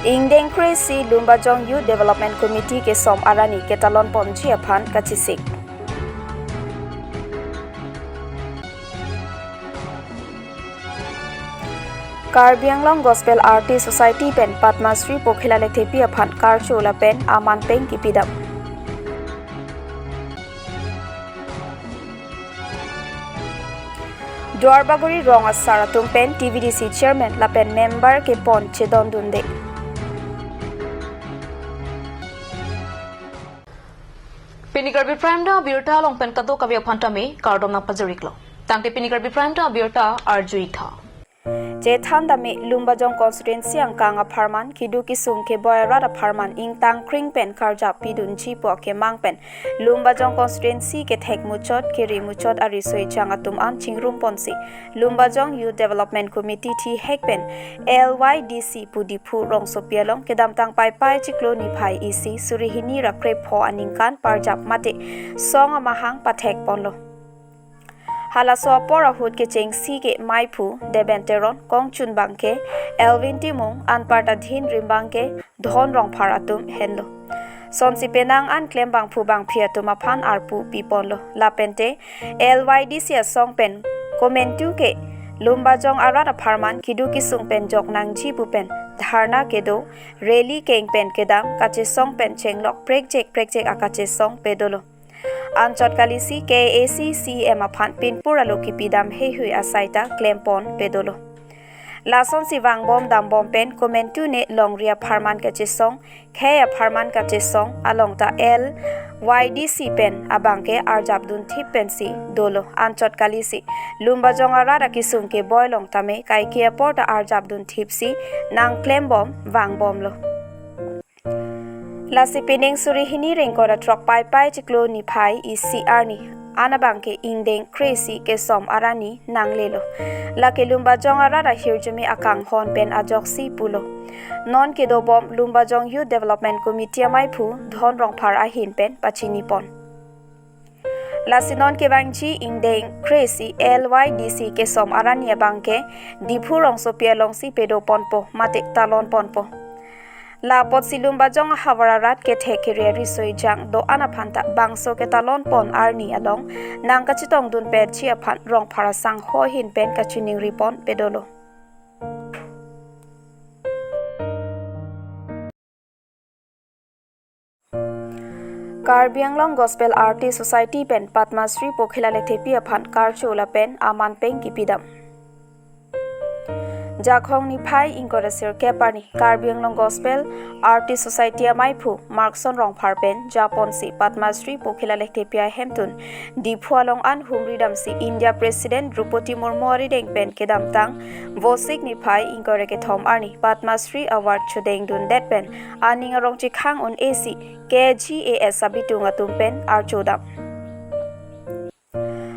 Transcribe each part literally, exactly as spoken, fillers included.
Ingdeng kre-isi Lumbajong Youth Development Committee kesom arni ketalon ponji aphan kachesik. Karbi Anglong Gospel Artist Society pen Padma Shri Pokhila Lekthepi aphan karcho lapen aman peng kipidam. Duarbagori rong asar atum pen T V D C chairman lapen member kepon chedondunde. Pini Karbi Prime Time abirta along pen kadokave aphan tame kardom nangpajir-iklo. Tangte pini Karbi Prime Time abirta arju-ik tha. Chethan tame Lumbajong constituency angkang apharman, keduk kesung keboi arat apharman ingtang kring pen karjap pidunji pu akemang pen Lumbajong constituency kethek muchot, kere muchot ariso ejang atum an chingrum ponsi Lumbajong Youth Development Committee thihek pen L Y D C pu Diphu rongsopi along kedamtang Paipai chiklo niphai isi suri hini ra krepho aningkan parjap mate song amahang pathek ponlo. Halaso apor ahut kechengsi ke maiphu Deben Teron, kongchunbang ke Elvin Timung, anparta dhinrimbang ke Dhon Rongphar atum henlo. Sonsi penang an klembangphu bangphi atum aphan arpu piponlo. Lapente L Y D C asong pen komantu ke Lumbajong arat apharman keduk kesung pen jok nangji pu pen dharna kedo, rally keng pen kedam, kachesong pen chenglok prekjek prekjek akachesong pedolo. Anchot kalisi K A A C C E M aphan pinpur alo kipidam heihui asai ta klempon pedolo. Lasonsi vangbom dambom pen komantu ne longri apharman kachesong, khei apharman kachesong along ta L Y D C pen abang ke arjapdun thip pensi dolo. Anchot kalisi Lumbajong arat akesung keboi along tame kaike apor ta arjapdun thipsi nangklembom vangbomlo. Lasi pining suri hini ra ingkoi ra throk Paipai chiklo niphai isi arni an abang ke ingdeng kre-isi kesom arni nanglelo. Lake Lumbajong arat ahirjume akanghon pen ajoksi pulo. Non kedobom Lumbajong Youth Development Committee amaiphu Dhon Rongphar ahin pen pachinipon. Lasi non kevangji ingdeng kre-isi L Y D C kesom arni abang ke Diphu rongsopi alongsi pedoponpo mate talonponpo. Lapotsi Lumbajong ahavar arat kethek kere ariso ejang do-an aphan ta bangso ketalonpon arni along nangkachetongdun petji aphan Rongphar asangho ahin pen kachiningripon pedolo. Karbi Anglong Gospel Artist Society pen Padma Shri Pokhila Lekthepi aphan karcho lapen aman peng kipidam. Jakhong niphai ingkoi ra sirkep arni Karbi Anglong Gospel Artist Society amaiphu Markson Rongphar pen japonsi Padma Shri Pokhila Lekthepi ahemtun Diphu along an humri damsi India President Droupadi Murmu arideng pen kedamtang Vosik niphai ingkoi ra kethom arni Padma Shri Award chodengdundet pen aning arong chekhang un-esi K G A S abitung atum pen archodam.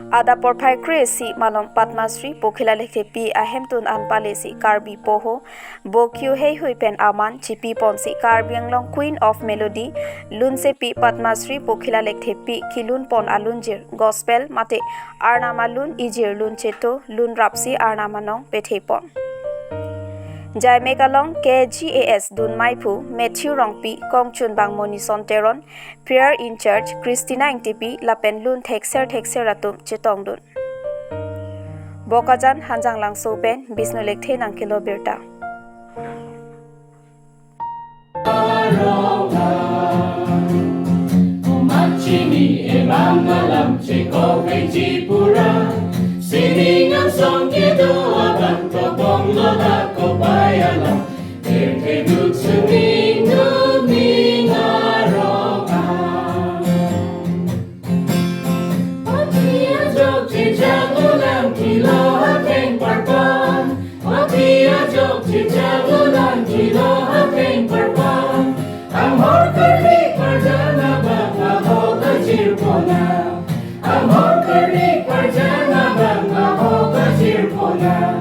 Adap porphai kre-isi malom Padma Shri Pokhila Lekthepi ahemtun an palesi Karbi Poho, Bokio heihui pen aman chipiponsi Karbi Anglong Queen of Melody, lunsepi Padma Shri Pokhila Lekthepi kelunpon alunjir Gospel mate Arnam alun ijir lun cheto lun rapsi Arnam anong pethepon. Jaimek along K G A S dunmaiphu Matthew Rongpi, kongchunbang Monison Teron, prayer in charge Christina Ingtipi lapen lun thekser thekser atum chetongdun. Bokajan Hanjanglangso pen Bisnu Lekthe nangkelo birta. Kumachini emang malam chekok eji pura. Sining angsong kedo abang tobong lo dak kopai alam. Terkeduk sening duning arong. Oti ajok chechak ulang kilo hapeng parpon. Oti ajok chechak ulang kilo hapeng parpon. Anghor kernik parjan abang ahok ajir pona. Anghor kernik parjan abang ahok ajir pona.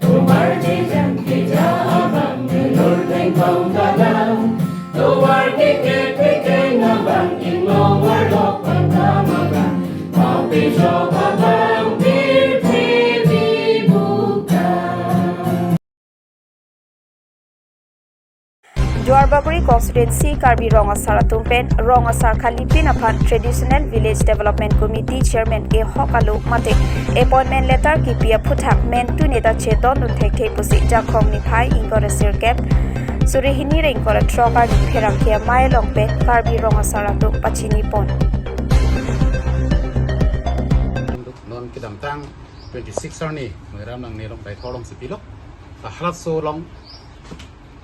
Tovar jejang keja abang nelur tengkong dalam. Tovar keke keke abang inglong warlok pangkam abang. Mau pejok abang pirthe dibuka. Constituency Karbi Rong Asar atum pen Rong Asar kalipin aphan Traditional Village Development Committee Chairman kehok alo mate appointment letter kipi aphuthak mentu neta chedondun thekthe pusi Jakhong niphai ingkoi ra sirkep suri hini ra ingkoi ra throk arni pherangke amei along pen Karbi Rong Asar atum pachini pon. Non kedamtang twenty-six arni Monirap Nangne along Deithor alongsi pilo. Halatso along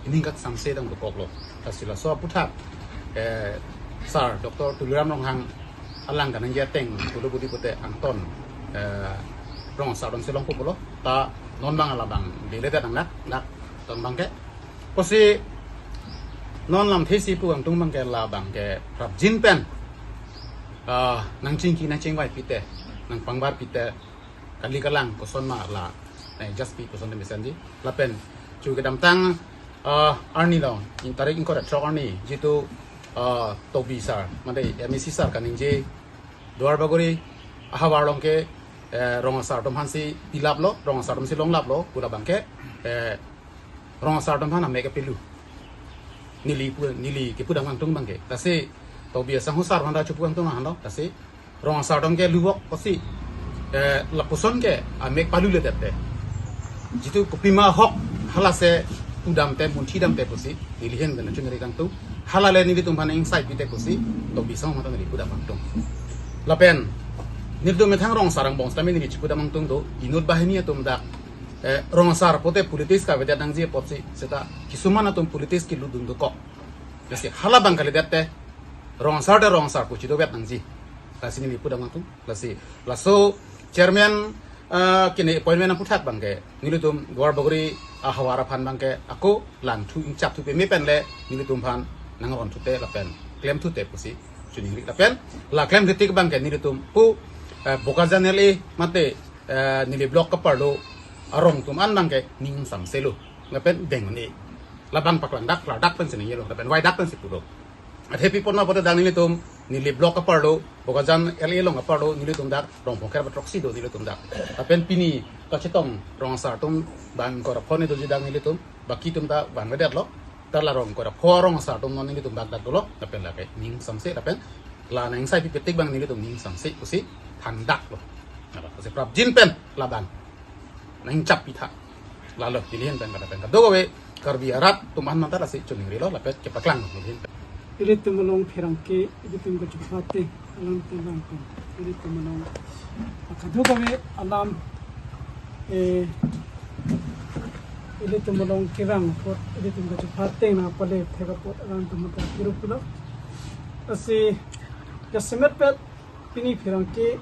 ining kak samse dang dokoklo. Lasi laso aphuthak, eh, Sir Doctor Tuliram Ronghang alang kaningje ateng pulo budi pute angton, eh, Rong Asar atumsi longpo pulo. Ta non abang labang dele ta nang nak nak ton abangke. Pusi non lamthe si pu kangtung abangke labangke prapjin pen, ah, nangchingki nangchingvai pite, nangpangbar pite, kali kalang koson ma la, eh, just pi koson de mesenji. Lapen chu kedamtang, ah, arni along, in tarik ingkoi ra throk arni, jitu, ah, Tobi Sir, mate M A C Sir kaningje, Duar Bagori ahavar along ke, eh, Rong Asar atum aphansi pilaplo, Rong Asar atumsi longlaplo, pu labangke, eh, Rong Asar atum aphan amek kepelu. Neli pu, neli kepu dam kangtung abangke. Lasi Tobi asangho Sir aphan ta chepu kangtung nang halo. Lasi Rong Asar atum ke luvok pusi, eh, lapuson ke amek paluledet te. Jitu kopima ahok hala si pudam te, munthi dam te pusi neli ahin pen chunri kangtung. Hala le nelitum aphan ingsai pite pusi Tobi asangho mata neli pudam kangtung. Lapen nelitum methang Rong Asar angbong sitame neli chepu dam kangtung do, inut banghini atum dak, eh, Rong Asar pute politics kavedet nangji apotsi seta kisuman atum politics kelutdun dokok. Lasi hala abang kalidet te Rong Asar te Rong Asar pu chedovet nangji. Lasi neli pudam kangtung. Lasi laso chairman, eh, kene appointment aphuthak abangke nelitum Duar Bagori ahavar aphan abangke ako langthu ingchapthu peme pen le nelitum aphan nang-ron thute lapen klemthute pusi chuningri lapen la klemthutik abangke nelitum pu, eh, Bokajan L A mate, eh, neli block kaparlo arong atum an abangke ning samselo lapen dengni labang paklang dak klar dak pensi ningjelo lapen vai dak pensi pulo. Athe pi apot ma pute dak nelitum neli block kaparlo, Bokajan L A along kaparlo, nelitum dak rong phongkep ra throksi do nelitum dak. Lapen pini kachetong Rong Asar atum bang ingkoi ra pho ni doji dak nelitum, baki atum ta vanvedetlo. Ta la rong ingkoi ra pho Rong Asar atum non nelitum dak dak dolo. Lapen lake ning samse lapen la nang ingsai pipetik abang nelitum ning samse pusi thandaklo. Napa pusi prapjin pen labang nangchap pitha. Lalo neli ahin pen kada pen kadokave Karbi arat atum an mata lasi chuningrilo lapen kepaklang neli ahin pen. Ilitum along pherangke, ilitum kachupha ateng, alam tembang pen. Ilitum along kadokave alam, eh, ilitum along kevang apot, ilitum kachupha ateng nangpale thek apot alam atum mata kiru pulo. Lasi jasemet pet pini pherangke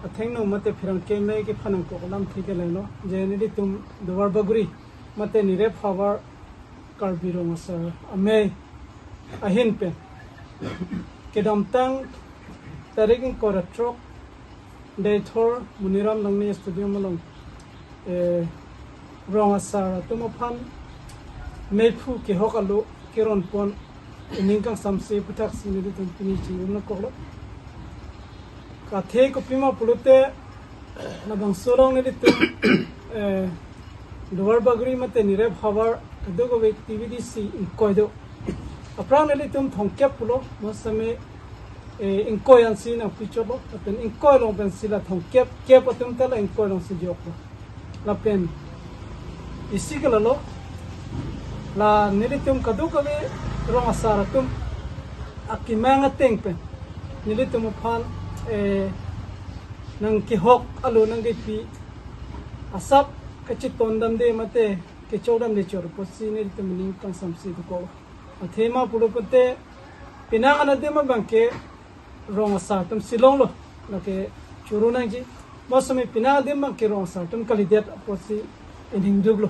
athengno mate pherangke amei kephan nangkok alamthe ke laino. Je nelitum Duar Bagori mate Nirep havar Karbi Rong Asar amei ahin pen kedamtang tarik ingkoi ra throk Deithor Monirap Nangne Stadium along, eh, Rong Asar atum aphan meiphu kehok alo keron pon ining kangsamse aphuthaksi nelitum pini chingrum nangkoklo. Athe kopima pulote labangso along nelitum, eh, Duar Bagori mate Nirep havar kadokave T V D C ingkoi do. Aphrang nelitum thomkep pulo, masame, eh, ingkoi ansi nangpichotlo, lapen ingkoi along pensi la thomkep, kep atum ta la ingkoi alongsi joklo. Lapen isi ke lalo, la nelitum kadokave Rong Asar atum akemang ateng pen nelitum aphan, eh, nangkehok alo nangkepi asap kachetong damde mate kechok damde chot apotsi nelitum ining kangsamse dokok. Athema pulo pute penang an adim abangke Rong Asar atumsi longlo, lake choro nangji. Masame penang adim abangke Rong Asar atum kalidet apotsi ining duklo.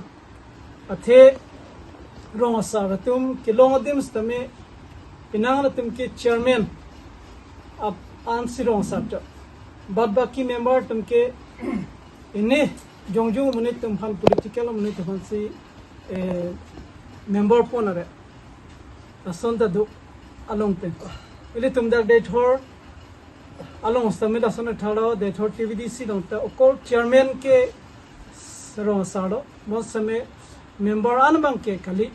Athe Rong Asar atum kelong adim sitame penang atum ke chairman ap ansi Rong Asar chot. Bad baki member atum ke ini jongjung amonit atum aphan, political amonit atum aphansi, eh, member pon are. Lason ta do along pen. Ilitum dak Deithor along sitame lason thalo, Deithor T V D C along ta okor chairman ke Rong Asar lo, masame member an abangke kali.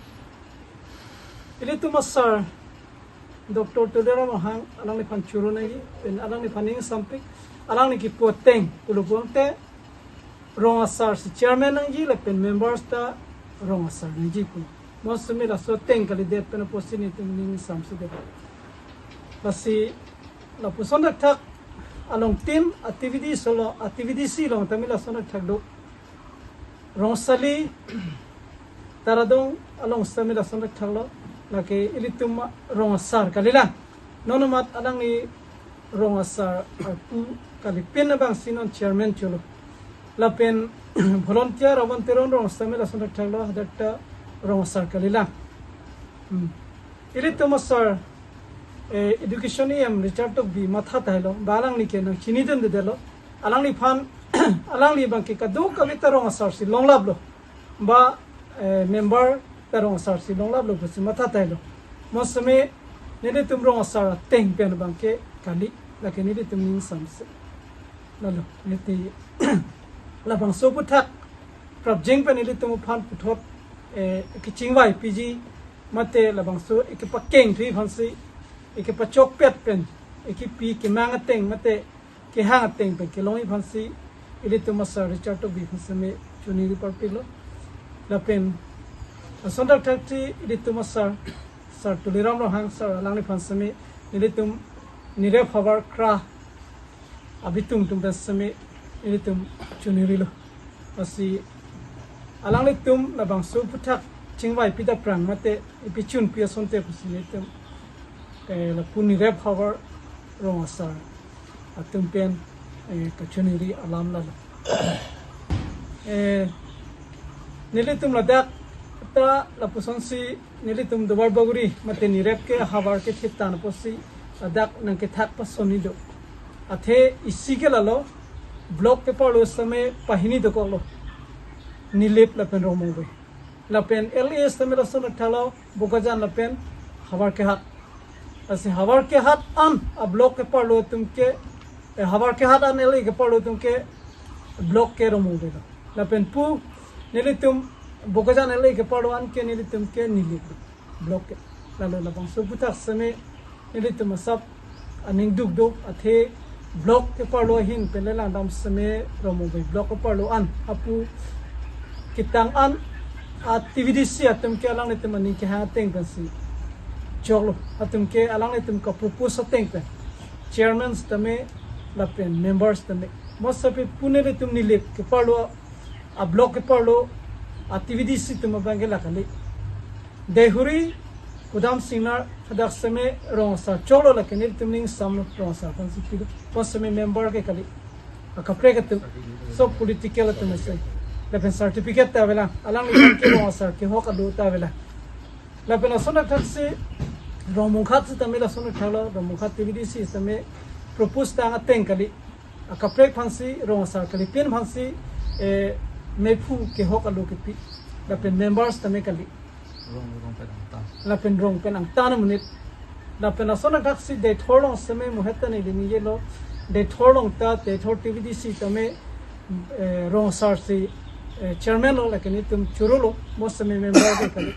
Ilitum asar Doctor Tuliram Ronghang alangliphan choro nangji, pen alangliphan ning sampik, alangli kipu ateng pulo pulote rong asar si chairman nangji lapen members ta rong asar nangji pu. Mo semi laso ateng kalidet pen apotsi nelitum ning samsedet. Lasi lapuson thakthak along tin activity solo, activity si long tame lason thakthak do. Rongsali Taradong along semi lason thakthak lo, lake ilitum rong asar kalilang. Non amat alangli rong asar arpu kalipin abang si non chairman cholo. Lapen volunteer Ravon Teron rong semi lason thakthak lo, hadak ta rong asar kalilang. Hmm. Ilitum asar, eh, education E M Richard Tokbi matha tahai lo, ba alangli ke nangchinidundedetlo. Alangliphan, alangli abang ke kadokave ta rong asar si longlaplo. Ba, eh, member ta rong asar si longlaplo pusi matha tahai lo. Mo semi nelitum rong asar ateng pen abang ke kali, lake nelitum ning samse. Lalo, neti labangso aphuthak prapjeng pen ilitum aphan puthot, eh, kechingvaipiji mate labangso ekepakeng thui aphansi, ekepachokpet pen, ekepi kemang ateng mate kehang ateng pen kelongji aphansi ilitum asar Richard Tokbi aphan semi choningri parpiklo. Lapen lason thakthak si ilitum asar, Sar Tuliram Ronghang sar alangliphan semi nelitum nirep havar kra abitung atum pen semi nelitum choningrilo. Lasi alanglitum labangso aphuthak chingvaipi ta prang mate epi chunpi asonte pusi nelitum, eh, lapu nirep havar rong asar atum pen, eh, kachoningri alam lalo. Eh, nelitum ladak ta lapusonsi nelitum Duarbagori mate nirep ke havar kethip tang apotsi ladak nangkethak pasonni do. Athe isi ke lalo, block keparlo semi pahini dokoklo. Nilip lapen Rongmongve. Lapen L A semi lason thakthak lo, Bokajan lapen Havarkehat. Lasi Havarkehat an a-block keparlo atum ke, eh, Havarkehat an L A keparlo atum ke block ke Rongmongve lo. Lapen pu nelitum Bokajan L A keparlo an ke nelitum ke Nilip lo, block ke. Lalo labangso aphuthak semi nelitum asap aning duk do, athe block keparlo ahin pen le langdam semi Rongmongve block keparlo an apu ketang an a-T V D C atum ke alanglitum aning kehang ateng pensi choklo, atum ke alanglitum kapropose ateng pen chairman tame lapen members tame. Mo semi pu nelitum Nilip keparlo, a-block keparlo a-T V D C atum abang ke la kali. Deihori, Kudam Singnar hadak semi rong asar choklo, lake nelitum ning samlo, rong asar aphansi pilo. Mo semi member ke kali. Akaprek atum, so political atum ase. Lapen certificate ta avelang, alangliphan ke rong asar kehok alo ta avelang. Lapen lason thakthak si Rongmongkhat sitame lason thakthak lo, Rongmongkhat T V D C sitame propose tang ateng kali. Akaprek aphansi, rong asar kalipin aphansi, eh, mephu kehok alo kepi. Lapen members tame kali. Rong, rong pen angtan. Lapen rong pen angtan amonit. Lapen lason thakthak si Deithor along semi muhet ta neli ningjelo. Deithor along ta, Deithor T V D C tame, eh, rong asar si, eh, chairman lo, lake nelitum choro lo, mo semi member ke kali.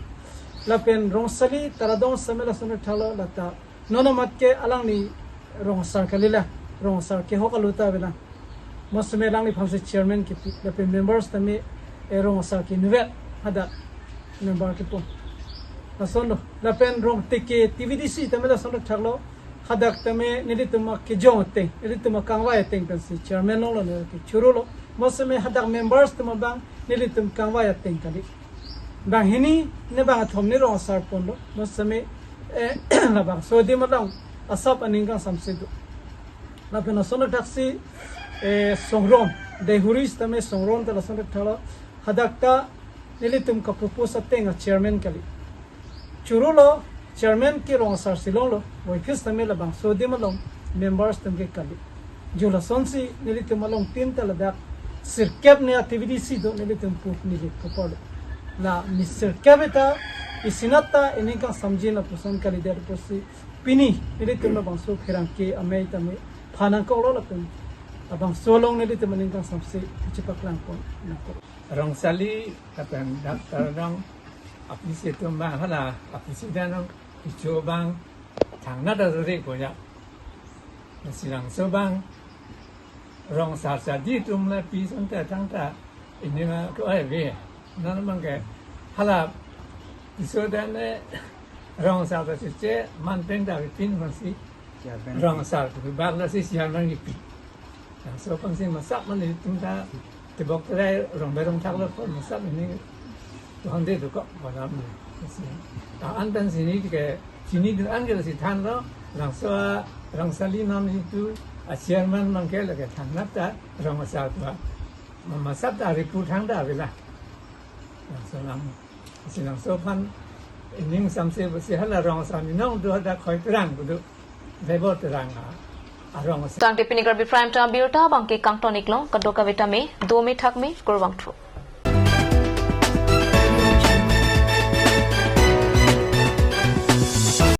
Lapen Rongsali Taradong semi lason thakthak lo, lata non amat ke alangli rong asar kalilang, rong asar kehok alo ta avelang. Mo semi alangliphansi chairman kepi, lapen members tame, eh, rong asar ke nuvet hadak member kepu. Lasonlo, lapen Rongteke T V D C tame lason thakthak lo, hadak tame nelitum akejong ateng, nelitum akangvai ateng pensi chairman longlo, neli ke choro lo. Mo semi hadak members atum abang nelitum kangvai ateng kali. Banghini ne bangkethom ne rong asar ponlo, mo semi, eh, labangso adim along asap aning kangsamse do. Lapen lason thakthak si, eh, Songron, Deihori sitame Songron ta lason thakthak lo, hadak ta nelitum kapropose ateng a-chairman kali. Choro lo, chairman ke rong asar si longlo, voiphit sitame labangso adim along members atum ke kali. Jo lasonsi nelitum along tin ta ladak sirkep ne a-T V D C do, nelitum pu Nilip keparlo. La mi sirkep ta, isinat ta ining kangsamjin lapuson kalidet apotsi pini nelitum labangso pherangke amei tame phan nangkoklo lapen labangso along nelitum aning kangsamse chepaklang pon nangkok. Rongsali lapen dak Taradong Apisi atum abang hala, apisi dan kecho abang thangnat ta jore ko ya. Lasi labangso abang rong asar chadi atum lapi asonte thangta, pini ma ko ai ve. Non abang ke hala kecho dan ne rong asar ta cheche, man pen ta pin masi. Chairman. Rong asar tu bak lasi chairman kipi. Labangso aphansi masap mani atum ta tebok terai rong berong thak lo ko masap ini Tuhan de tu kok balam ni. Lasi ta an pen si ini ke chini dun an ke lasi thanlo, labangso rong asar li non itu a chairman abang ke lake thangnat ta rong asar tu ma-, masap ta report thangta avela. Labangso alam. Lasi labangso aphan ining samse pusi hala rong asar ni nong do hadak khoi terang kudu. Bebo terang a, arong asar. Tangte pini Karbi Prime Time abirta abang ke kangton iklo, kadokave tame dome thakme, kurvangthu.